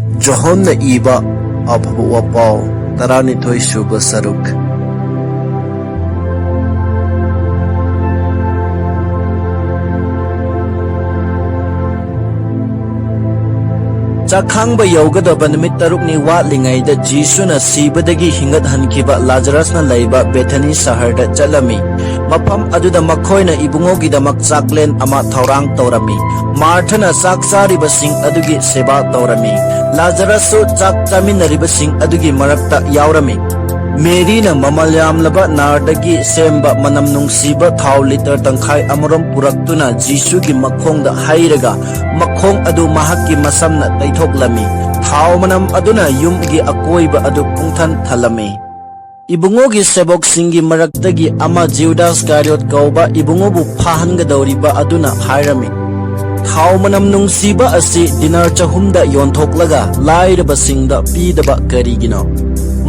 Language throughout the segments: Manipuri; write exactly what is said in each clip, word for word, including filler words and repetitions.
ꯖꯣꯍꯟꯅ ꯏꯕ ꯑꯐꯕ ꯋꯥꯄꯥꯎ, ꯇꯔꯥꯅꯤꯊꯣꯏ ꯁꯨꯕ ꯁꯔꯨꯛ꯫ ꯆꯥꯛꯈꯥꯡꯕ ꯌꯧꯒꯗꯕ ꯅꯨꯃꯤꯠ ꯇꯔꯨꯛꯅꯤ ꯋꯥꯠꯂꯤꯉꯩꯗ ꯖꯤꯁꯨꯅ ꯁꯤꯕꯗꯒꯤ ꯍꯤꯡꯒꯠꯍꯟꯈꯤꯕ ꯂꯥꯖꯔꯁꯅ ꯂꯩꯕ ꯕꯦꯊꯥꯅꯤ ꯁꯍꯔꯗ ꯆꯠꯂꯝꯃꯤ꯫ ꯃꯐꯝ ꯑꯗꯨꯗ ꯃꯈꯣꯏꯅ ꯏꯕꯨꯡꯉꯣꯒꯤꯗꯃꯛ ꯆꯥꯛꯂꯦꯟ ꯑꯃ ꯊꯧꯔꯥꯡ ꯇꯧꯔꯝꯃꯤ꯫ ꯃꯥꯔꯊꯅ ꯆꯥꯛ ꯆꯥꯔꯤꯕꯁꯤꯡ ꯑꯗꯨꯒꯤ ꯁꯦꯕꯥ ꯇꯧꯔꯝꯃꯤ꯫ ꯂꯥꯖꯔꯁꯁꯨ ꯆꯥꯛ ꯆꯥꯃꯤꯟꯅꯔꯤꯕꯁꯤꯡ ꯑꯗꯨꯒꯤ ꯃꯔꯛꯇ ꯌꯥꯎꯔꯝꯃꯤ꯫ ꯃꯦꯔꯤꯅ ꯃꯃꯜ ꯌꯥꯝꯂꯕ ꯅꯥꯔꯗꯒꯤ ꯁꯦꯝꯕ ꯃꯅꯝ ꯅꯨꯡꯁꯤꯕ ꯊꯥꯎ ꯂꯤꯇꯔ ꯇꯪꯈꯥꯏ ꯑꯃꯔꯣꯝ ꯄꯨꯔꯛꯇꯨꯅ ꯖꯤꯁꯨꯒꯤ ꯃꯈꯣꯡꯗ ꯍꯩꯔꯒ ꯃꯈꯣꯡ ꯑꯗꯨ ꯃꯍꯥꯛꯀꯤ ꯃꯁꯝꯅ ꯇꯩꯊꯣꯛꯂꯝꯃꯤ꯫ ꯊꯥꯎ ꯃꯅꯝ ꯑꯗꯨꯅ ꯌꯨꯝꯒꯤ ꯑꯀꯣꯏꯕ ꯑꯗꯨ ꯄꯨꯡꯊꯟ ꯊꯜꯂꯝꯃꯤ꯫ ꯏꯕꯨꯡꯉꯣꯒꯤ ꯁꯦꯕꯣꯛꯁꯤꯡꯒꯤ ꯃꯔꯛꯇꯒꯤ ꯑꯃ, ꯖꯤꯌꯨꯗꯥꯁ ꯏꯁꯀꯥꯔꯤꯌꯣꯠ ꯀꯧꯕ, ꯏꯕꯨꯡꯉꯣꯕꯨ ꯐꯥꯍꯟꯒꯗꯧꯔꯤꯕ ꯑꯗꯨꯅ ꯍꯥꯏꯔꯝꯃꯤ, "ꯊꯥꯎ ꯃꯅꯝ ꯅꯨꯡꯁꯤꯕ ꯑꯁꯤ ꯗꯤꯅꯥꯔ ꯆꯍꯨꯝꯗ ꯌꯣꯟꯊꯣꯛꯂꯒ ꯂꯥꯏꯔꯕꯁꯤꯡꯗ ꯄꯤꯗꯕ ꯀꯔꯤꯒꯤꯅꯣ?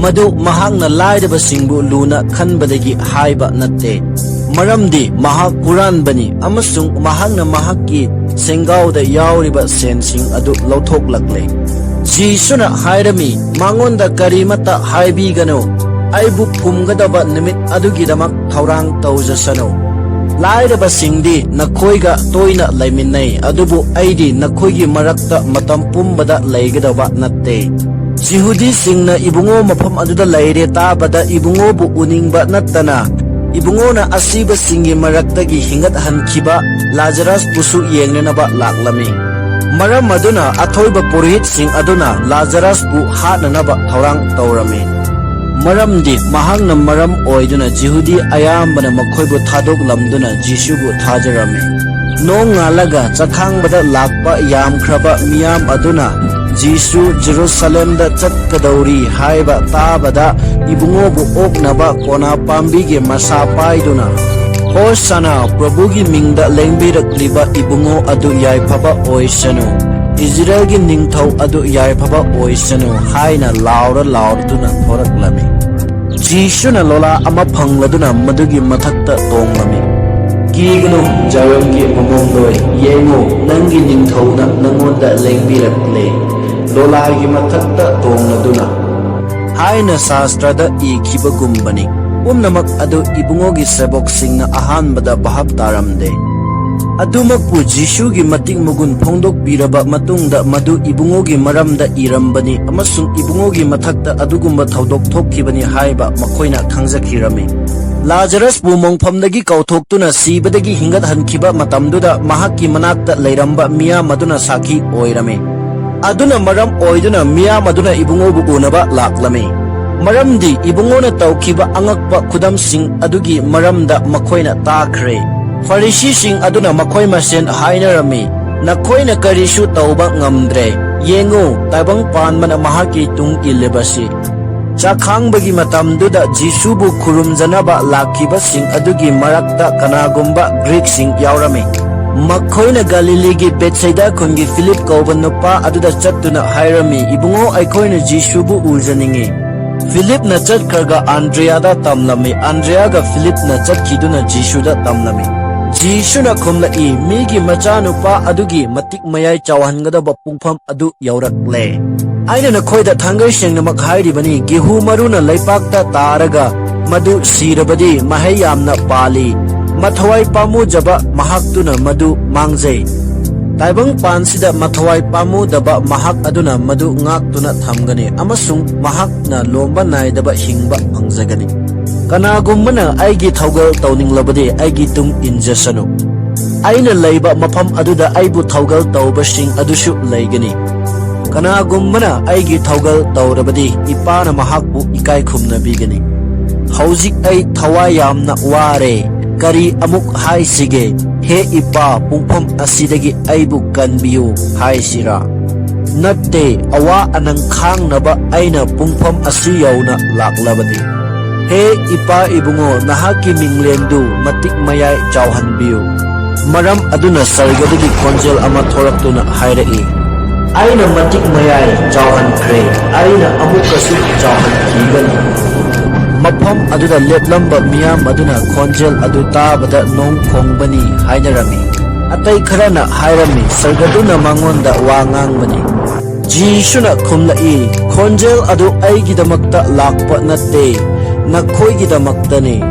ꯃꯗꯨ ꯃꯍꯥꯛꯅ ꯂꯥꯏꯔꯕꯁꯤꯡꯕꯨ ꯂꯨꯅ ꯈꯟꯕꯗꯒꯤ ꯍꯥꯏꯕ ꯅꯠꯇꯦ, ꯃꯔꯝꯗꯤ ꯃꯍꯥꯛ ꯍꯨꯔꯥꯟꯕꯅꯤ ꯑꯃꯁꯨꯡ ꯃꯍꯥꯛꯅ ꯃꯍꯥꯛꯀꯤ ꯁꯦꯡꯒꯥꯎꯗ ꯌꯥꯎꯔꯤꯕ ꯁꯦꯟꯁꯤꯡ ꯑꯗꯨ ꯂꯧꯊꯣꯛꯂꯛꯂꯦ꯫" ꯖꯤꯁꯨꯅ ꯍꯥꯏꯔꯝꯃꯤ, "ꯃꯉꯣꯟꯗ ꯀꯔꯤꯃꯠꯇ ꯍꯥꯏꯕꯤꯒꯅꯨ꯫ ꯑꯩꯕꯨ ꯐꯨꯝꯒꯗꯕ ꯅꯨꯃꯤꯠ ꯑꯗꯨꯒꯤꯗꯃꯛ ꯊꯧꯔꯥꯡ ꯇꯧꯖꯁꯅꯨ꯫ ꯂꯥꯏꯔꯕꯁꯤꯡꯗꯤ ꯅꯈꯣꯏꯒ ꯇꯣꯏꯅ ꯂꯩꯃꯤꯟꯅꯩ, ꯑꯗꯨꯕꯨ ꯑꯩꯗꯤ ꯅꯈꯣꯏꯒꯤ ꯃꯔꯛꯇ ꯃꯇꯝ ꯄꯨꯝꯕꯗ ꯂꯩꯒꯗꯕ ꯅꯠꯇꯦ꯫" ꯖꯤꯍꯨꯗꯤꯁꯤꯡꯅ ꯏꯕꯨꯡꯉꯣ ꯃꯐꯝ ꯑꯗꯨꯗ ꯂꯩꯔꯦ ꯇꯥꯕꯗ, ꯏꯕꯨꯡꯉꯣꯕꯨ ꯎꯅꯤꯡꯕ ꯅꯠꯇꯅ ꯏꯕꯨꯡꯉꯣꯅ ꯑꯁꯤꯕꯁꯤꯡꯒꯤ ꯃꯔꯛꯇꯒꯤ ꯍꯤꯡꯒꯠꯍꯟꯈꯤꯕ ꯂꯥꯖꯔꯁꯄꯨꯁꯨ ꯌꯦꯡꯅꯅꯕ ꯂꯥꯛꯂꯝꯃꯤ꯫ ꯃꯔꯝ ꯑꯗꯨꯅ ꯑꯊꯣꯏꯕ ꯄꯨꯔꯣꯍꯤꯠꯁꯤꯡ ꯑꯗꯨꯅ ꯂꯥꯖꯔꯁꯄꯨ ꯍꯥꯠꯅꯅꯕ ꯊꯧꯔꯥꯡ ꯇꯧꯔꯝꯃꯤ, ꯃꯔꯝꯗꯤ ꯃꯍꯥꯛꯅ ꯃꯔꯝ ꯑꯣꯏꯗꯨꯅ ꯖꯤꯍꯨꯗꯤ ꯑꯌꯥꯝꯕꯅ ꯃꯈꯣꯏꯕꯨ ꯊꯥꯗꯣꯛꯂꯝꯗꯨꯅ ꯖꯤꯁꯨꯕꯨ ꯊꯥꯖꯔꯝꯃꯤ꯫ ꯅꯣꯡꯉꯥꯜꯂꯒ ꯆꯈꯥꯡꯕꯗ ꯂꯥꯛꯄ ꯌꯥꯝꯈ꯭ꯔꯕ ꯃꯤꯌꯥꯝ ꯑꯗꯨꯅ ꯖꯤꯁꯨ ꯖꯦꯔꯨꯁꯥꯂꯦꯝꯗ ꯆꯠꯀꯗꯧꯔꯤ ꯍꯥꯏꯕ ꯇꯥꯕꯗ, ꯏꯕꯨꯡꯉꯣꯕꯨ ꯑꯣꯛꯅꯕ ꯀꯣꯅꯥ ꯄꯥꯝꯕꯤꯒꯤ ꯃꯁꯥ ꯄꯥꯏꯗꯨꯅ, "ꯍꯣꯁꯥꯅꯥ, ꯄ꯭ꯔꯚꯨꯒꯤ ꯃꯤꯡꯗ ꯂꯦꯡꯕꯤꯔꯛꯂꯤꯕ ꯏꯕꯨꯡꯉꯣ ꯑꯗꯨ ꯌꯥꯏꯐꯕ ꯑꯣꯏꯁꯅꯨ, ꯏꯖꯔꯦꯜꯒꯤ ꯅꯤꯡꯊꯧ ꯑꯗꯨ ꯌꯥꯏꯐꯕ ꯑꯣꯏꯁꯅꯨ" ꯍꯥꯏꯅ ꯂꯥꯎꯔ ꯂꯥꯎꯔꯗꯨꯅ ꯊꯣꯔꯛꯂꯝꯃꯤ꯫ ꯖꯤꯁꯨꯅ ꯂꯣꯂꯥ ꯑꯃ ꯐꯪꯂꯗꯨꯅ ꯃꯗꯨꯒꯤ ꯃꯊꯛꯇ ꯇꯣꯡꯂꯝꯃꯤ꯫ "ꯀꯤꯒꯅꯨ, ꯖꯥꯌꯣꯟꯒꯤ ꯃꯃꯣꯝꯂꯣꯏ, ꯌꯦꯡꯉꯨ, ꯅꯪꯒꯤ ꯅꯤꯡꯊꯧꯅ ꯅꯪꯉꯣꯟꯗ ꯂꯦꯡꯕꯤꯔꯛꯂꯦ꯫ ꯗꯣꯂꯥꯏꯒꯤ ꯃꯊꯛꯇ ꯇꯣꯡꯂꯗꯨꯅ꯫ ꯍꯥꯏꯅ ꯁꯥꯁꯇ꯭ꯔꯗ ꯏꯈꯤꯕꯒꯨꯝꯕꯅꯤ꯫ ꯄꯨꯝꯅꯃꯛ ꯑꯗꯨ ꯏꯕꯨꯡꯉꯣꯒꯤ ꯁꯦꯕꯣꯛꯁꯤꯡꯅ ꯑꯍꯥꯟꯕꯗ ꯚꯥꯞ ꯇꯥꯔꯝꯗꯦ꯫ ꯑꯗꯨꯃꯛꯄꯨ ꯖꯤꯁꯨꯒꯤ ꯃꯇꯤꯛ ꯃꯒꯨꯟ ꯐꯣꯡꯗꯣꯛꯄꯤꯔꯕ ꯃꯇꯨꯡꯗ ꯃꯗꯨ ꯏꯕꯨꯡꯉꯣꯒꯤ ꯃꯔꯝꯗ ꯏꯔꯝꯕꯅꯤ ꯑꯃꯁꯨꯡ ꯏꯕꯨꯡꯉꯣꯒꯤ ꯃꯊꯛꯇ ꯑꯗꯨꯒꯨꯝꯕ ꯊꯧꯗꯣꯛ ꯊꯣꯛꯈꯤꯕꯅꯤ ꯍꯥꯏꯕ ꯃꯈꯣꯏꯅ ꯈꯪꯖꯈꯤꯔꯝꯃꯤ꯫ ꯂꯥꯖꯔꯁꯄꯨ ꯃꯣꯡꯐꯝꯗꯒꯤ ꯀꯧꯊꯣꯛꯇꯨꯅ ꯁꯤꯕꯗꯒꯤ ꯍꯤꯡꯒꯠꯍꯟꯈꯤꯕ ꯃꯇꯝꯗꯨꯗ ꯃꯍꯥꯛꯀꯤ ꯃꯅꯥꯛꯇ ꯂꯩꯔꯝꯕ ꯃꯤꯌꯥꯝ ꯑꯗꯨꯅ ꯁꯥꯈꯤ ꯑꯣꯏꯔꯝꯃꯤ꯫ ꯑꯗꯨꯅ ꯃꯔꯝ ꯑꯣꯏꯗꯨꯅ ꯃꯤꯌꯥꯝ ꯑꯗꯨꯅ ꯏꯕꯨꯡꯉꯣꯕꯨ ꯎꯅꯕ ꯂꯥꯛꯂꯝꯃꯤ꯫ ꯃꯔꯝꯗꯤ ꯏꯕꯨꯡꯉꯣꯅ ꯇꯧꯈꯤꯕ ꯑꯉꯛꯄ ꯈꯨꯗꯝꯁꯤꯡ ꯑꯗꯨꯒꯤ ꯃꯔꯝꯗ ꯃꯈꯣꯏꯅ ꯇꯥꯈ꯭ꯔꯦ꯫ ꯐꯔꯤꯁꯤꯁꯤꯡ ꯑꯗꯨꯅ ꯃꯈꯣꯏ ꯃꯁꯦꯟ ꯍꯥꯏꯅꯔꯝꯃꯤ, "ꯅꯈꯣꯏꯅ ꯀꯔꯤꯁꯨ ꯇꯧꯕ ꯉꯝꯗ꯭ꯔꯦ꯫ ꯌꯦꯡꯉꯨ, ꯇꯥꯏꯕꯪ ꯄꯥꯟꯕꯅ ꯃꯍꯥꯛꯀꯤ ꯇꯨꯡ ꯏꯜꯂꯤꯕꯁꯤ꯫" ꯆꯥꯛꯈꯥꯡꯕꯒꯤ ꯃꯇꯝꯗꯨꯗ ꯖꯤꯁꯨꯕꯨ ꯈꯨꯔꯨꯝꯖꯅꯕ ꯂꯥꯛꯈꯤꯕꯁꯤꯡ ꯑꯗꯨꯒꯤ ꯃꯔꯛꯇ ꯀꯅꯥꯒꯨꯝꯕ ꯒ꯭ꯔꯤꯛꯁꯤꯡ ꯌꯥꯎꯔꯝꯃꯤ꯫ ꯃꯈꯣꯏꯅ ꯒꯥꯂꯤꯂꯤꯒꯤ ꯕꯦꯠꯁꯩꯗ ꯈꯨꯟꯒꯤ ꯐꯤꯂꯤꯞ ꯀꯧꯕ ꯅꯨꯄꯥ ꯑꯗꯨꯗ ꯆꯠꯇꯨꯅ ꯍꯥꯏꯔꯝꯃꯤ, "ꯏꯕꯨꯡꯉꯣ, ꯑꯩꯈꯣꯏꯅ ꯖꯤꯁꯨꯕꯨ ꯎꯖꯅꯤꯡꯉꯤ꯫" ꯐꯤꯂꯤꯞꯅ ꯆꯠꯈ꯭ꯔꯒ ꯑꯟꯗ꯭ꯔꯤꯌꯥꯗ ꯇꯝꯂꯝꯃꯤ꯫ ꯑꯟꯗ꯭ꯔꯤꯌꯥꯒ ꯐꯤꯂꯤꯞꯅ ꯆꯠꯈꯤꯗꯨꯅ ꯖꯤꯁꯨꯗ ꯇꯝꯂꯝꯃꯤ꯫ ꯖꯤꯁꯨꯅ ꯈꯨꯝꯂꯛꯏ, "ꯃꯤꯒꯤ ꯃꯆꯥꯅꯨꯄꯥ ꯑꯗꯨꯒꯤ ꯃꯇꯤꯛ ꯃꯌꯥꯏ ꯆꯥꯎꯍꯟꯒꯗꯕ ꯄꯨꯡꯐꯝ ꯑꯗꯨ ꯌꯧꯔꯛꯂꯦ꯫ ꯑꯩꯅ ꯅꯈꯣꯏꯗ ꯊꯥꯡꯒꯩ ꯁꯦꯡꯅꯃꯛ ꯍꯥꯏꯔꯤꯕꯅꯤ, ꯒꯦꯍꯨ ꯃꯔꯨꯅ ꯂꯩꯄꯥꯛꯇ ꯇꯥꯔꯒ ꯃꯗꯨ ꯁꯤꯔꯕꯗꯤ ꯃꯍꯩ ꯌꯥꯝꯅ ꯄꯥꯜꯂꯤ꯫ ꯃꯊꯋꯥꯏ ꯄꯥꯝꯃꯨꯖꯕ ꯃꯍꯥꯛꯇꯨꯅ ꯃꯗꯨ ꯃꯥꯡꯖꯩ꯫ ꯇꯥꯏꯕꯪ ꯄꯥꯟꯁꯤꯗ ꯃꯊꯋꯥꯏ ꯄꯥꯝꯃꯨꯗꯕ ꯃꯍꯥꯛ ꯑꯗꯨꯅ ꯃꯗꯨ ꯉꯥꯛꯇꯨꯅ ꯊꯝꯒꯅꯤ ꯑꯃꯁꯨꯡ ꯃꯍꯥꯛꯅ ꯂꯣꯝꯕ ꯅꯥꯏꯗꯕ ꯍꯤꯡꯕ ꯐꯪꯖꯒꯅꯤ꯫ ꯀꯅꯥꯒꯨꯝꯕꯅ ꯑꯩꯒꯤ ꯊꯧꯒꯜ ꯇꯧꯅꯤꯡꯂꯕꯗꯤ ꯑꯩꯒꯤ ꯇꯨꯡ ꯏꯟꯖꯁꯅꯨ꯫ ꯑꯩꯅ ꯂꯩꯕ ꯃꯐꯝ ꯑꯗꯨꯗ ꯑꯩꯕꯨ ꯊꯧꯒꯜ ꯇꯧꯕꯁꯤꯡ ꯑꯗꯨꯁꯨ ꯂꯩꯒꯅꯤ꯫ ꯀꯅꯥꯒꯨꯝꯕꯅ ꯑꯩꯒꯤ ꯊꯧꯒꯜ ꯇꯧꯔꯕꯗꯤ ꯏꯄꯥꯅ ꯃꯍꯥꯛꯄꯨ ꯏꯀꯥꯏ ꯈꯨꯝꯅꯕꯤꯒꯅꯤ꯫ ꯍꯧꯖꯤꯛ ꯑꯩ ꯊꯋꯥꯏ ꯌꯥꯝꯅ ꯋꯥꯔꯦ꯫ ꯀꯔꯤ ꯑꯃꯨꯛ ꯍꯥꯏꯁꯤꯒꯦ? ꯍꯦ ꯏꯄꯥ, ꯄꯨꯡꯐꯝ ꯑꯁꯤꯗꯒꯤ ꯑꯩꯕꯨ ꯀꯟꯕꯤꯌꯨ ꯍꯥꯏꯁꯤꯔꯥ? ꯅꯠꯇꯦ, ꯑꯋꯥ ꯑꯅꯪ ꯈꯥꯡꯅꯕ ꯑꯩꯅ ꯄꯨꯡꯐꯝ ꯑꯁꯤ ꯌꯧꯅ ꯂꯥꯛꯂꯕꯅꯤ꯫ ꯍꯦ ꯏꯄꯥ ꯏꯕꯨꯡꯉꯣ, ꯅꯍꯥꯛꯀꯤ ꯃꯤꯡꯂꯦꯟꯗꯨ ꯃꯇꯤꯛ ꯃꯌꯥꯏ ꯆꯥꯎꯍꯟꯕꯤꯌꯨ꯫ ꯃꯔꯝ ꯑꯗꯨꯅ ꯁꯔꯒꯗꯒꯤ ꯈꯣꯟꯖꯦꯜ ꯑꯃ ꯊꯣꯔꯛꯇꯨꯅ ꯍꯥꯏꯔꯛꯏ, "ꯑꯩꯅ ꯃꯇꯤꯛ ꯃꯌꯥꯏ ꯆꯥꯎꯍꯟꯈ꯭ꯔꯦ, ꯑꯩꯅ ꯑꯃꯨꯛꯀꯁꯨ ꯆꯥꯎꯍꯟꯈꯤꯒꯅꯤ꯫" ꯃꯐꯝ ꯑꯗꯨꯗ ꯂꯦꯞꯂꯝꯕ ꯃꯤꯌꯥꯝ ꯑꯗꯨꯅ ꯈꯣꯟꯖꯦꯜ ꯑꯗꯨ ꯇꯥꯕꯗ ꯅꯣꯡ ꯈꯣꯡꯕꯅꯤ ꯍꯥꯏꯅꯔꯝꯃꯤ꯫ ꯑꯇꯩ ꯈꯔꯅ ꯍꯥꯏꯔꯝꯃꯤ, "ꯁꯔꯒꯗꯨꯅ ꯃꯉꯣꯟꯗ ꯋꯥ ꯉꯥꯡꯕꯅꯤ꯫" ꯖꯤꯁꯨꯅ ꯈꯨꯝꯂꯛꯏ, "ꯈꯣꯟꯖꯦꯜ ꯑꯗꯨ ꯑꯩꯒꯤꯗꯃꯛꯇ ꯂꯥꯛꯄ ꯅꯠꯇꯦ, ꯅꯈꯣꯏꯒꯤꯗꯃꯛꯇꯅꯤ꯫"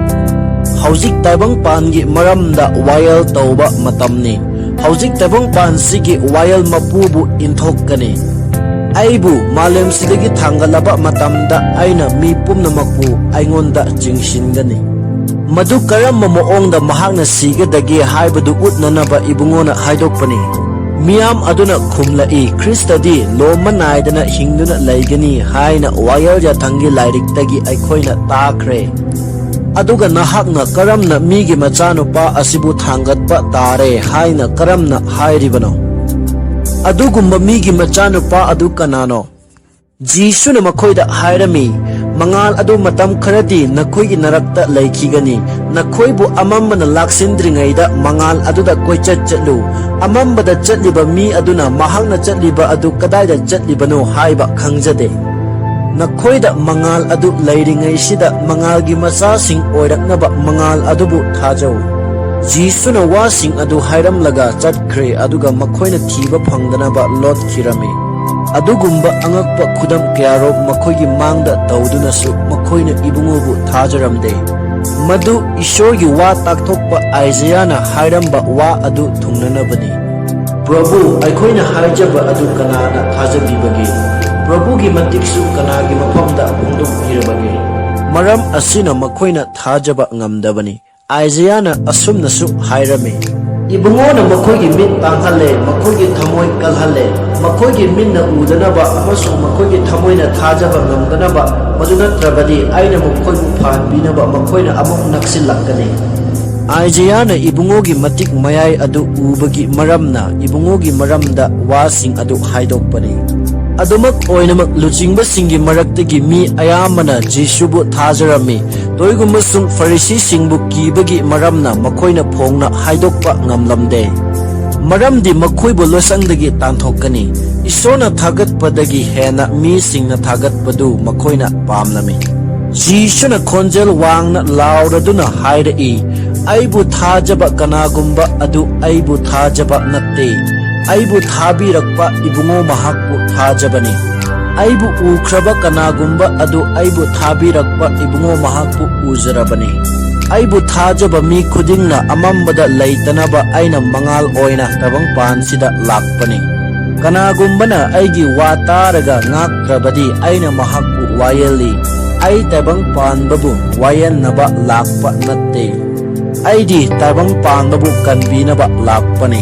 ꯍꯧꯖꯤꯛ ꯇꯥꯏꯕꯪꯄꯥꯟꯒꯤ ꯃꯔꯝꯗ ꯋꯥꯌꯦꯜ ꯇꯧꯕ ꯃꯇꯝꯅꯤ꯫ ꯍꯧꯖꯤꯛ ꯇꯥꯏꯕꯪꯄꯥꯟꯁꯤꯒꯤ ꯋꯥꯌꯦꯜ ꯃꯄꯨꯕꯨ ꯏꯟꯊꯣꯛꯀꯅꯤ꯫ "ꯑꯩꯕꯨ ꯃꯥꯂꯦꯝꯁꯤꯗꯒꯤ ꯊꯥꯡꯒꯠꯂꯕ ꯃꯇꯝꯗ ꯑꯩꯅ ꯃꯤ ꯄꯨꯝꯅꯃꯛꯄꯨ ꯑꯩꯉꯣꯟꯗ ꯆꯤꯡꯁꯤꯟꯒꯅꯤ꯫" ꯃꯗꯨ ꯀꯔꯝꯕ ꯃꯑꯣꯡꯗ ꯃꯍꯥꯛꯅ ꯁꯤꯒꯗꯒꯦ ꯍꯥꯏꯕꯗꯨ ꯎꯠꯅꯅꯕ ꯏꯕꯨꯡꯉꯣꯅ ꯍꯥꯏꯗꯣꯛꯄꯅꯤ꯫ ꯃꯤꯌꯥꯝ ꯑꯗꯨꯅ ꯈꯨꯝꯂꯛꯏ, "ꯈ꯭ꯔꯤꯁꯇꯗꯤ ꯂꯣꯝꯕ ꯅꯥꯏꯗꯅ ꯍꯤꯡꯗꯨꯅ ꯂꯩꯒꯅꯤ ꯍꯥꯏꯅ ꯋꯥꯌꯦꯜ ꯌꯥꯊꯪꯒꯤ ꯂꯥꯏꯔꯤꯛꯇꯒꯤ ꯑꯩꯈꯣꯏꯅ ꯇꯥꯈ꯭ꯔꯦ꯫ ꯑꯗꯨꯒ ꯅꯍꯥꯛꯅ ꯀꯔꯝꯅ ꯃꯤꯒꯤ ꯃꯆꯥꯅꯨꯄꯥ ꯑꯁꯤꯕꯨ ꯊꯥꯡꯒꯠꯄ ꯇꯥꯔꯦ ꯍꯥꯏꯅ ꯀꯔꯝꯅ ꯍꯥꯏꯔꯤꯕꯅꯣ? ꯑꯗꯨꯒꯨꯝꯕ ꯃꯤꯒꯤ ꯃꯆꯥꯅꯨꯄꯥ ꯑꯗꯨ ꯀꯅꯥꯅꯣ?" ꯖꯤꯁꯨꯅ ꯃꯈꯣꯏꯗ ꯍꯥꯏꯔꯝꯃꯤ, "ꯃꯉꯥꯜ ꯑꯗꯨ ꯃꯇꯝ ꯈꯔꯗꯤ ꯅꯈꯣꯏꯒꯤ ꯅꯔꯛꯇ ꯂꯩꯈꯤꯒꯅꯤ꯫ ꯅꯈꯣꯏꯕꯨ ꯑꯃꯝꯕꯅ ꯂꯥꯛꯁꯤꯟꯗ꯭ꯔꯤꯉꯩꯗ ꯃꯉꯥꯜ ꯑꯗꯨꯗ ꯀꯣꯏꯆꯠ ꯆꯠꯂꯨ꯫ ꯑꯃꯝꯕꯗ ꯆꯠꯂꯤꯕ ꯃꯤ ꯑꯗꯨꯅ ꯃꯍꯥꯛꯅ ꯆꯠꯂꯤꯕ ꯑꯗꯨ ꯀꯗꯥꯏꯗ ꯆꯠꯂꯤꯕꯅꯣ ꯍꯥꯏꯕ ꯈꯪꯖꯗꯦ꯫ ꯅꯈꯣꯏꯗ ꯃꯉꯥꯜ ꯑꯗꯨ ꯂꯩꯔꯤꯉꯩꯁꯤꯗ ꯃꯉꯥꯜꯒꯤ ꯃꯆꯥꯁꯤꯡ ꯑꯣꯏꯔꯛꯅꯕ ꯃꯉꯥꯜ ꯑꯗꯨꯕꯨ ꯊꯥꯖꯧ꯫" ꯖꯤꯁꯨꯅ ꯋꯥꯁꯤꯡ ꯑꯗꯨ ꯍꯥꯏꯔꯝꯂꯒ ꯆꯠꯈ꯭ꯔꯦ, ꯑꯗꯨꯒ ꯃꯈꯣꯏꯅ ꯊꯤꯕ ꯐꯪꯗꯅꯕ ꯂꯣꯠꯈꯤꯔꯝꯃꯤ꯫ ꯑꯗꯨꯒꯨꯝꯕ ꯑꯉꯛꯄ ꯈꯨꯗꯝ ꯀꯌꯥꯔꯣꯝ ꯃꯈꯣꯏꯒꯤ ꯃꯥꯡꯗ ꯇꯧꯗꯨꯅꯁꯨ ꯃꯈꯣꯏꯅ ꯏꯕꯨꯡꯉꯣꯕꯨ ꯊꯥꯖꯔꯝꯗꯦ꯫ ꯃꯗꯨ ꯏꯁꯣꯔꯒꯤ ꯋꯥ ꯇꯥꯛꯊꯣꯛꯄ ꯑꯥꯏꯖꯌꯥꯅ ꯍꯥꯏꯔꯝꯕ ꯋꯥ ꯑꯗꯨ ꯊꯨꯡꯅꯅꯕꯅꯤ, "ꯄ꯭ꯔꯚꯨ, ꯑꯩꯈꯣꯏꯅ ꯍꯥꯏꯖꯕ ꯑꯗꯨ ꯀꯅꯥꯅ ꯊꯥꯖꯕꯤꯕꯒꯦ? ꯄ꯭ꯔꯚꯨꯒꯤ ꯃꯇꯤꯛꯁꯨ ꯀꯅꯥꯒꯤ ꯃꯐꯝꯗ ꯐꯣꯡꯗꯣꯛꯄꯤꯔꯕꯒꯦ?" ꯃꯔꯝ ꯑꯁꯤꯅ ꯃꯈꯣꯏꯅ ꯊꯥꯖꯕ ꯉꯝꯗꯕꯅꯤ꯫ ꯑꯥꯏꯖꯌꯥꯅ ꯑꯁꯨꯝꯅꯁꯨ ꯍꯥꯏꯔꯝꯃꯤ, "ꯏꯕꯨꯡꯉꯣꯅ ꯃꯈꯣꯏꯒꯤ ꯃꯤꯠ ꯄꯥꯡꯍꯜꯂꯦ, ꯃꯈꯣꯏꯒꯤ ꯊꯃꯣꯏ ꯀꯜꯍꯜꯂꯦ, ꯃꯈꯣꯏꯒꯤ ꯃꯤꯠꯅ ꯎꯗꯅꯕ ꯑꯃꯁꯨꯡ ꯃꯈꯣꯏꯒꯤ ꯊꯃꯣꯏꯅ ꯊꯥꯖꯕ ꯉꯝꯗꯅꯕ, ꯃꯗꯨ ꯅꯠꯇ꯭ꯔꯕꯗꯤ ꯑꯩꯅ ꯃꯈꯣꯏꯕꯨ ꯐꯍꯟꯕꯤꯅꯕ ꯃꯈꯣꯏꯅ ꯑꯃꯨꯛ ꯅꯛꯁꯤꯜꯂꯛꯀꯅꯤ꯫" ꯑꯥꯏꯖꯌꯥꯅ ꯏꯕꯨꯡꯉꯣꯒꯤ ꯃꯇꯤꯛ ꯃꯌꯥꯏ ꯑꯗꯨ ꯎꯕꯒꯤ ꯃꯔꯝꯅ ꯏꯕꯨꯡꯉꯣꯒꯤ ꯃꯔꯝꯗ ꯋꯥꯁꯤꯡ ꯑꯗꯨ ꯍꯥꯏꯗꯣꯛꯄꯅꯤ꯫ ꯑꯗꯨꯃꯛ ꯑꯣꯏꯅꯃꯛ, ꯂꯨꯆꯤꯡꯕꯁꯤꯡꯒꯤ ꯃꯔꯛꯇꯒꯤ ꯃꯤ ꯑꯌꯥꯝꯕꯅ ꯖꯤꯁꯨꯕꯨ ꯊꯥꯖꯔꯝꯃꯤ꯫ ꯇꯣꯏꯒꯨꯝꯕꯁꯨꯡ ꯐꯔꯤꯁꯤꯁꯤꯡꯕꯨ ꯀꯤꯕꯒꯤ ꯃꯔꯝꯅ ꯃꯈꯣꯏꯅ ꯐꯣꯡꯅ ꯍꯥꯏꯗꯣꯛꯄ ꯉꯝꯂꯝꯗꯦ, ꯃꯔꯝꯗꯤ ꯃꯈꯣꯏꯕꯨ ꯂꯣꯠꯁꯪꯗꯒꯤ ꯇꯥꯟꯊꯣꯛꯀꯅꯤ꯫ ꯏꯁꯣꯔꯅ ꯊꯥꯒꯠꯄꯗꯒꯤ ꯍꯦꯟꯅ ꯃꯤꯁꯤꯡꯅ ꯊꯥꯒꯠꯄꯗꯨ ꯃꯈꯣꯏꯅ ꯄꯥꯝꯂꯝꯃꯤ꯫ ꯖꯤꯁꯨꯅ ꯈꯣꯟꯖꯦꯜ ꯋꯥꯡꯅ ꯂꯥꯎꯔꯗꯨꯅ ꯍꯥꯏꯔꯛꯏ, "ꯑꯩꯕꯨ ꯊꯥꯖꯕ ꯀꯅꯥꯒꯨꯝꯕ ꯑꯗꯨ ꯑꯩꯕꯨ ꯊꯥꯖꯕ ꯅꯠꯇꯦ, ꯑꯩꯕꯨ ꯊꯥꯕꯤꯔꯛꯄ ꯏꯕꯨꯡꯉꯣ ꯃꯍꯥꯛꯄꯨ ꯊꯥꯖꯕꯅꯤ꯫ ꯑꯩꯕꯨ ꯎꯈ꯭ꯔꯕ ꯀꯅꯥꯒꯨꯝꯕ ꯑꯗꯨ ꯑꯩꯕꯨ ꯊꯥꯕꯤꯔꯛꯄ ꯏꯕꯨꯡꯉꯣ ꯃꯍꯥꯛꯄꯨ ꯎꯖꯔꯕꯅꯤ꯫ ꯑꯩꯕꯨ ꯊꯥꯖꯕ ꯃꯤ ꯈꯨꯗꯤꯡꯅ ꯑꯃꯝꯕꯗ ꯂꯩꯇꯅꯕ ꯑꯩꯅ ꯃꯉꯥꯜ ꯑꯣꯏꯅ ꯇꯥꯏꯕꯪꯄꯥꯟꯁꯤꯗ ꯂꯥꯛꯄꯅꯤ꯫ ꯀꯅꯥꯒꯨꯝꯕꯅ ꯑꯩꯒꯤ ꯋꯥ ꯇꯥꯔꯒ ꯉꯥꯛꯇ꯭ꯔꯕꯗꯤ ꯑꯩꯅ ꯃꯍꯥꯛꯄꯨ ꯋꯥꯌꯦꯜꯂꯤ꯫ ꯑꯩ ꯇꯥꯏꯕꯪ ꯄꯥꯟꯕꯕꯨ ꯋꯥꯌꯦꯟꯅꯕ ꯂꯥꯛꯄ ꯅꯠꯇꯦ꯫ ꯑꯩꯗꯤ ꯇꯥꯏꯕꯪ ꯄꯥꯟꯕꯕꯨ ꯀꯟꯕꯤꯅꯕ ꯂꯥꯛꯄꯅꯤ꯫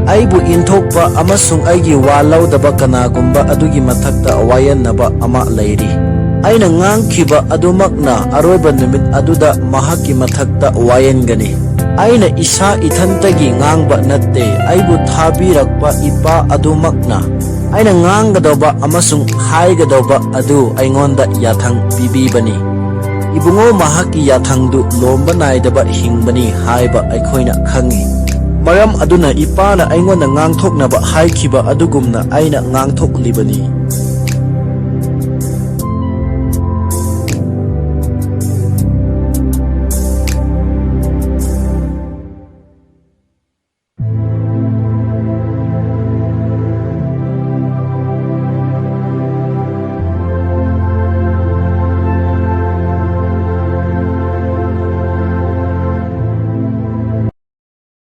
ꯑꯩꯕꯨ ꯏꯟꯊꯣꯛꯄ ꯑꯃꯁꯨꯡ ꯑꯩꯒꯤ ꯋꯥ ꯂꯧꯗꯕ ꯀꯅꯥꯒꯨꯝꯕ ꯑꯗꯨꯒꯤ ꯃꯊꯛꯇ ꯋꯥꯌꯦꯟꯅꯕ ꯑꯃ ꯂꯩꯔꯤ꯫ ꯑꯩꯅ ꯉꯥꯡꯈꯤꯕ ꯑꯗꯨꯃꯛꯅ ꯑꯔꯣꯏꯕ ꯅꯨꯃꯤꯠ ꯑꯗꯨꯗ ꯃꯍꯥꯛꯀꯤ ꯃꯊꯛꯇ ꯋꯥꯌꯦꯟꯒꯅꯤ꯫ ꯑꯩꯅ ꯏꯁꯥ ꯏꯊꯟꯇꯒꯤ ꯉꯥꯡꯕ ꯅꯠꯇꯦ, ꯑꯩꯕꯨ ꯊꯥꯕꯤꯔꯛꯄ ꯏꯄꯥ ꯑꯗꯨꯃꯛꯅ꯫ ꯑꯩꯅ ꯉꯥꯡꯒꯗꯧꯕ ꯑꯃꯁꯨꯡ ꯍꯥꯏꯒꯗꯧꯕ ꯑꯗꯨ ꯑꯩꯉꯣꯟꯗ ꯌꯥꯊꯪ ꯄꯤꯕꯤꯕꯅꯤ꯫ ꯏꯕꯨꯡꯉꯣ ꯃꯍꯥꯛꯀꯤ ꯌꯥꯊꯪꯗꯨ ꯂꯣꯝꯕ ꯅꯥꯏꯗꯕ ꯍꯤꯡꯕꯅꯤ ꯍꯥꯏꯕ ꯑꯩꯈꯣꯏꯅ ꯈꯪꯏ꯫ ꯃꯔꯝ ꯑꯗꯨꯅ ꯏꯄꯥꯅ ꯑꯩꯉꯣꯟꯗ ꯉꯥꯡꯊꯣꯛꯅꯕ ꯍꯥꯏꯈꯤꯕ ꯑꯗꯨꯒꯨꯝꯅ ꯑꯩꯅ ꯉꯥꯡꯊꯣꯛꯂꯤꯕꯅꯤ꯫